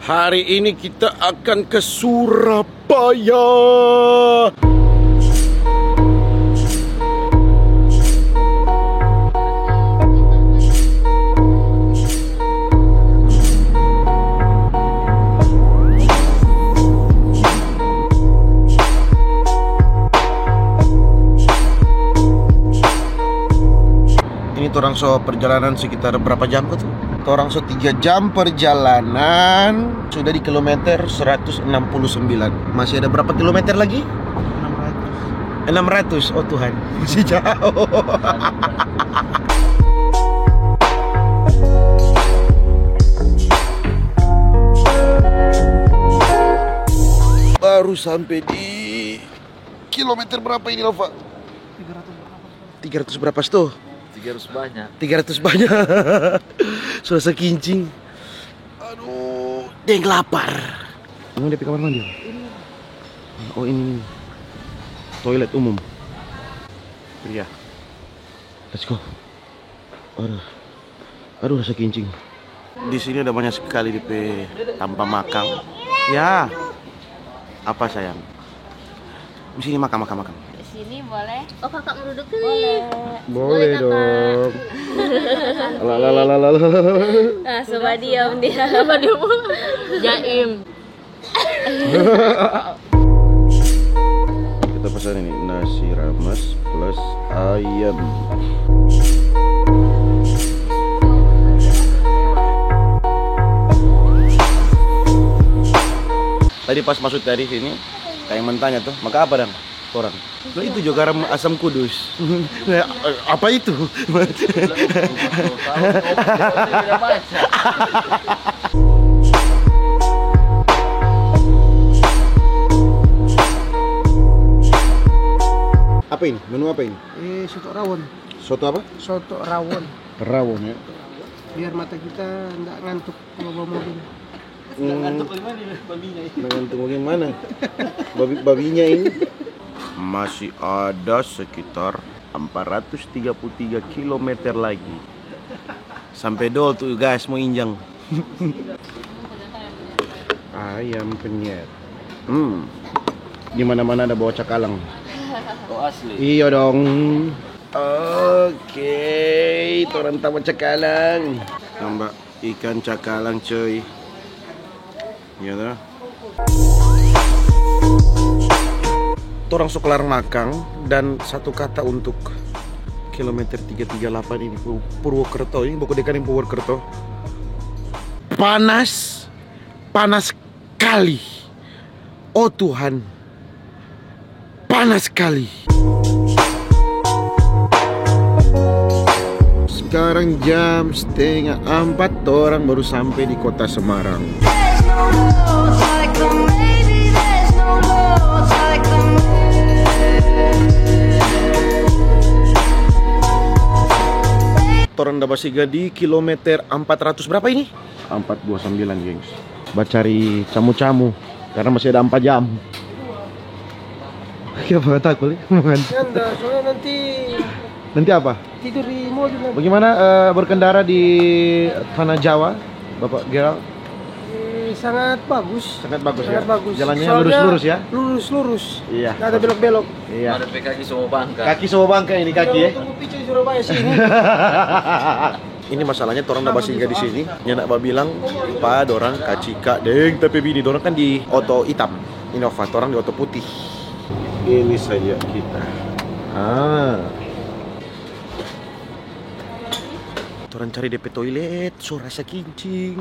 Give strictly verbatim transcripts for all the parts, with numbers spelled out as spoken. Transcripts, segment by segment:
Hari ini kita akan ke Surabaya. Ini torang so perjalanan sekitar berapa jam ko tu? Torang so tiga jam perjalanan, sudah di kilometer seratus enam puluh sembilan. Masih ada berapa kilometer lagi? Enam ratus. Enam ratus, oh Tuhan, masih jauh. Baru sampai di kilometer berapa ini, Nova? Tiga ratus berapa, sto? Tiga ratus banyak. Tiga ratus banyak. Sudah sakincing. Aduh, deng lapar. Emang dia pi kamar mandi? Oh, ini, ini. Toilet umum. Pria. Let's go. Aduh. Aduh, rasa kincing. Di sini ada banyak sekali depe tampa makang. Ya. Apa, sayang? Di sini makang, makang, makang. Di sini boleh. Oh, kakak mau duduk sini. Boleh. Boleh, boleh, kakak. Dong. La, la, la, la, la, la. Ah, coba diam dia. Coba diam. Jaim. Kita pesan ini, nasi rames plus ayam. Tadi pas masuk tadi sini, kayak mentanya tuh, "Maka apa, Dang?" Orang. Nah, itu juga garam asam kudus. Nah, apa itu? Apa ini? Menu apa ini? Eh, soto rawon. Soto apa? Soto rawon. Rawon, ya. Biar mata kita nggak ngantuk kalau bawa mobil. Hmm. Ngantuk bagaimana ini? Babinya ini. Ngantuk bagaimana? Babi, babinya ini. Masih ada sekitar empat ratus tiga puluh tiga kilometer lagi. Sampai dol tu, guys, mo injang. Ayam penyet. Hmm. Di mana-mana ada bawa cakalang. Oh, asli? Iyo dong. Oke, torang tamba cakalang. Tamba ikan cakalang, coy. Iya, toh. Torang so kelar makang dan satu kata untuk kilometer tiga tiga delapan ini, Pur-, Purwokerto. Ini baku dekat deng Purwokerto. Panas, panas kali. Oh Tuhan, panas kali. Sekarang jam setengah ampat, torang baru sampe di kota Semarang. Torang da basinggah di kilometer ampat ratus berapa ini? Ampat dua sambilan, gengs. Bacari camu-camu, karena masih ada ampat jam. Kiapa kata aku, Li? Bukan. Nyanda, soalnya nanti. Nanti apa? Tidur di mobil nanti. Bagaimana, eh, berkendara di tanah Jawa, Bapak Gerald? Eh, sangat bagus. Sangat bagus, ya? Sangat bagus. Jalannya lurus-lurus, ya? Soalnya lurus-lurus. Iya. Nggak ada belok-belok. Iya. Ada pe kaki semua bangka. Kaki semua bangka ini, kaki, ya? Tunggu picu di Surabaya sini. Ini masalahnya torang da basinggah di sini, nyanda babilang pa dorang kacika deng ta pe bini. Dorang kan di oto itam, Innova, torang di oto putih. Ini saja kita. Ah. Torang cari depe toilet, so rasa kincing.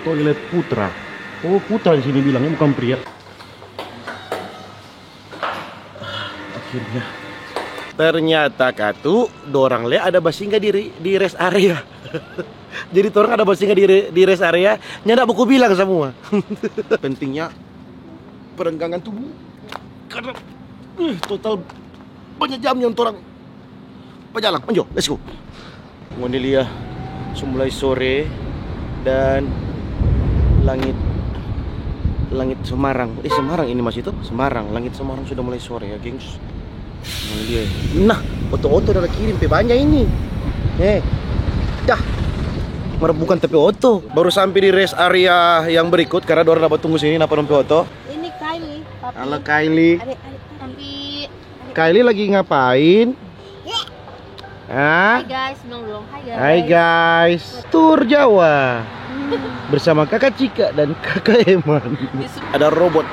Toilet putra. Oh, putra di sini bilangnya, bukan pria. Akhirnya. Ternyata katu, dorang le ada basinggah di, di rest area. Jadi torang ada basinggah di re-, di rest area, nyanda baku bilang samua. Pentingnya perenggangan tubuh. Karena, eh, total banyak jam yang torang bajalang. Manjo, let's go. Ngoni lia, so mulai sore dan langit, langit Semarang. Eh, Semarang ini masih tuh, Semarang. Langit Semarang sudah mulai sore ya, gengs. Nah, oto-oto da kirim pe banya ini. Eh, dah. Mar bukan tapi oto. Baru sampe di rest area yang berikut karena dorang da batunggu sini, napa dong pe oto. Ini Kylie, papi. Halo, Kylie. Ade, ade, papi. Kylie lagi ngapain? Hah? Hai guys, bilang dong. Hai guys. Hai guys. Tur Jawa. Bersama Kakak Cika dan Kakak Eman. Ada robot.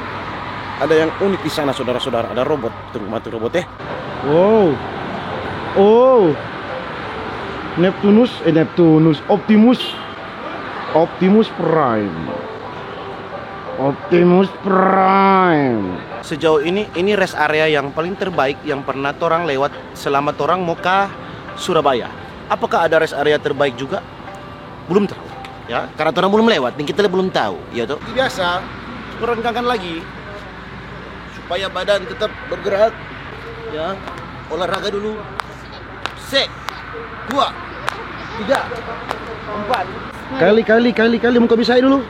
Ada yang unik di sana, saudara-saudara. Ada robot. Tunggu mati robot, eh. Wow. Oh. Neptunus, eh, Neptunus, Optimus. Optimus Prime. Optimus Prime. Sejauh ini, ini rest area yang paling terbaik yang pernah torang lewat selama torang mo ka Surabaya. Apakah ada rest area terbaik juga? Belum tahu, ya, karena torang belum lewat, dan kita belum tahu, ya toh. Biasa, kurang kangen lagi, supaya badan tetap bergerak, ya, olahraga dulu. Set, dua, tiga, empat. Kali, kali, kali, kali, muka bisa dulu.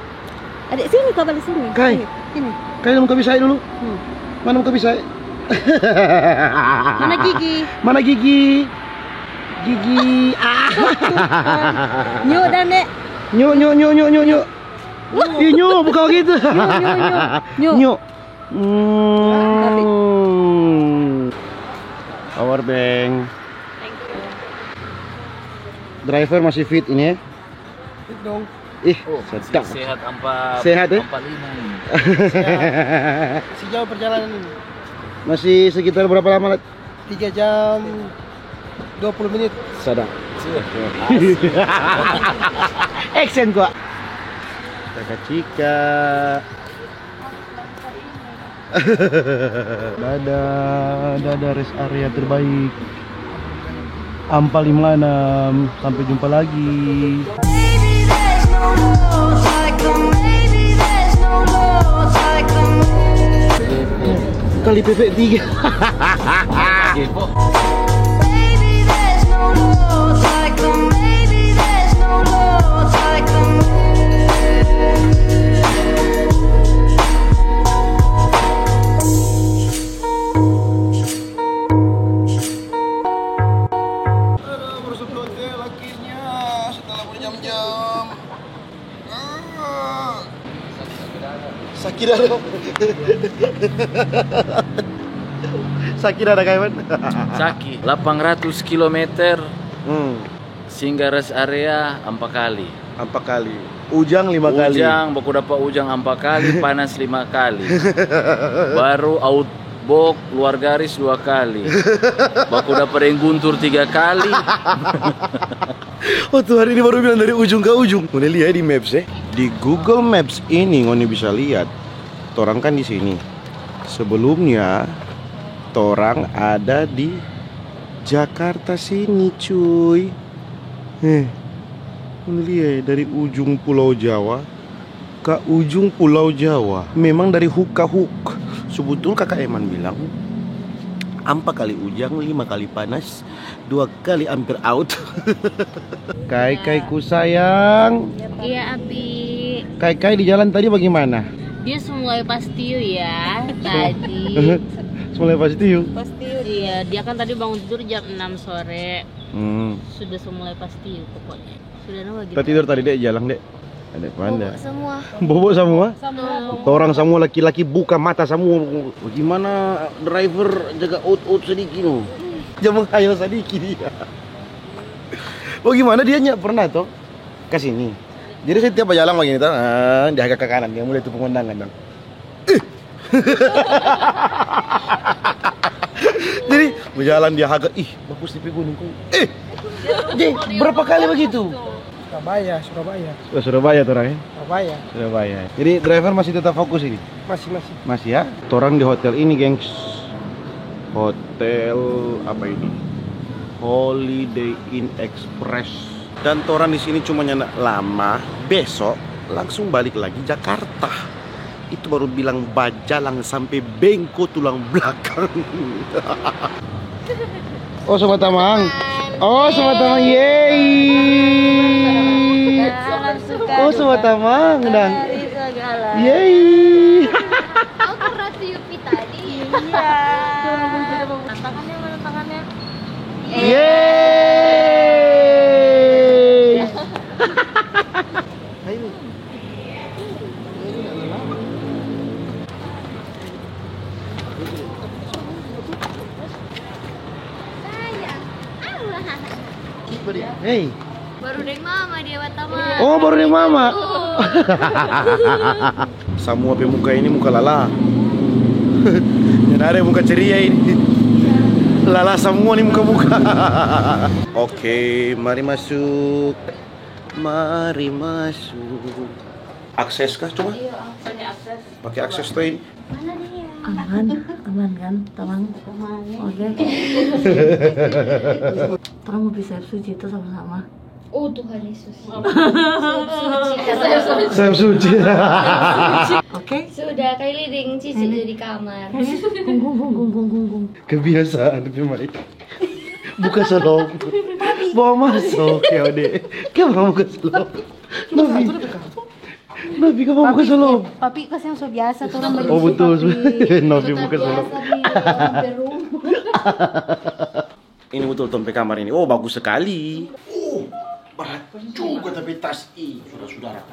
Adek, sini kau balik sini. Kai. Sini, sini. Kai, muka bisa dulu. Hmm. Mana muka bisa? Mana gigi? Mana gigi? Gigi. Ah. Nyu dan, Dek. Nyu, nyu, nyu, nyu, nyu, nyu. Ih, nyu, bukan begitu. Nyu, nyu, nyu. Nyu. Nyu. Hmm. Power bank. Thank you. Driver masih fit ini, ya? Fit dong. Ih, oh, sedap. Masih sehat ampa, sehat, eh? Ampa lima ini. Sehat. Masih jauh perjalanan ini. Masih sekitar berapa lama, Lat? Tiga jam dua puluh menit. Sedap. Iya. Asik. Action gua. Caka-cika. Dadah, dadah rest area terbaik. Ampa lima enam, sampai jumpa lagi. Baby, there's no love like the, baby, there's no love like the. Kali P P tiga. Baby, there's no love like the, baby, there's no love like the. Aduh, baru sampai hotel akhirnya setelah berjam-jam. Ah. Sakit dada. Sakit dada, Kaiman. Saki, delapan ratus kilometer. Hmm. Singgah rest area ampa kali. Ampa kali. Ujang lima kali. Ujang, baku dapa ujang ampa kali, panas lima kali. Baru outbox luar garis dua kali. Baku dapa deng guntur tiga kali. Oh, Tuhan, ini baru bilang dari ujung ke ujung. Ngoni lia di maps, eh. Di Google Maps ini ngoni bisa lihat, torang kan di sini. Sebelumnya, torang ada di Jakarta sini, cuy. Eh, ngoni lia dari ujung Pulau Jawa ka ujung Pulau Jawa. Memang dari hook ka hook. Sebetul kaka Eman bilang, ampa kali ujang, lima kali panas, dua kali amper out. Kai, kai ku sayang. Iya, Abi. Kai, kai di jalan tadi bagaimana? Dia semulai pastiu ya, tadi. Semulai pastiu? Pastiu. Iya, dia kan tadi bangun tidur jam enam sore. Hmm. Sudah semulai pastiu pokoknya. Sudah nama gitu. Tadi tidur tadi, Dek, jalan, Dek. Ada panda. Bobo semua. Bobo semua? Semua bobo. Orang semua laki-laki buka mata semua. Bagaimana driver jaga out-out sedikit, no? Jangan menghayal sedikit dia. Bagaimana dia nyak pernah, toh? Ke sini. Jadi, setiap bajalang bagini, toh, ah, dia agak ke kanan, dia mulai tu pemandangan, toh. Ih. Jadi, bajalang dia haga, "Ih, bagus di gunung, kong." Ih. Jadi, berapa kali begitu? Surabaya, Surabaya. Oh, Surabaya torang, ya? Surabaya. Surabaya. Jadi, driver masih tetap fokus ini? Masih, masih. Masih, ya? Torang di hotel ini, gengs. Hotel apa ini? Holiday Inn Express. Dan torang di sini cuma nyanda lama, besok langsung balik lagi Jakarta. Itu baru bilang bajalang sampe bengko tulang belakang. Oh, sama tamang. Oh, sama tamang. Yeay. Oh, sama tamang, dang. Yeay. Aku rasa Yupi tadi. Iya. Tantangannya Yeay! Hei. Baru deng mama dia pertama. Oh, baru deng mama. Samua pe muka ini muka lala. Nyanda ada muka ceria ini. Lala samua ni muka-muka. Oke, mari masuk. Mari masuk. Akses kah? Coba. Iya, akses. Pakai akses to ini. Aman, aman kan, tenang. Oke. Torang mo pi siap suci itu sama-sama. Oh, Tuhan Yesus. Siap suci. Oke. Sudah, Kylie deng Cici di kamar. Kung, kung, kung. Kebiasaan pe mai. Buka selop. Bawa masuk ya, Ode. Ke bawa buka selop. Novi. Novi, ke bawa buka selop. Papi, kasiang so biasa, torang. Oh, betul. Novi buka selop. Ini betul tong pe kamar ini. Oh, bagus sekali. Oh, berat juga tapi tas. Ih, sudah, saudara.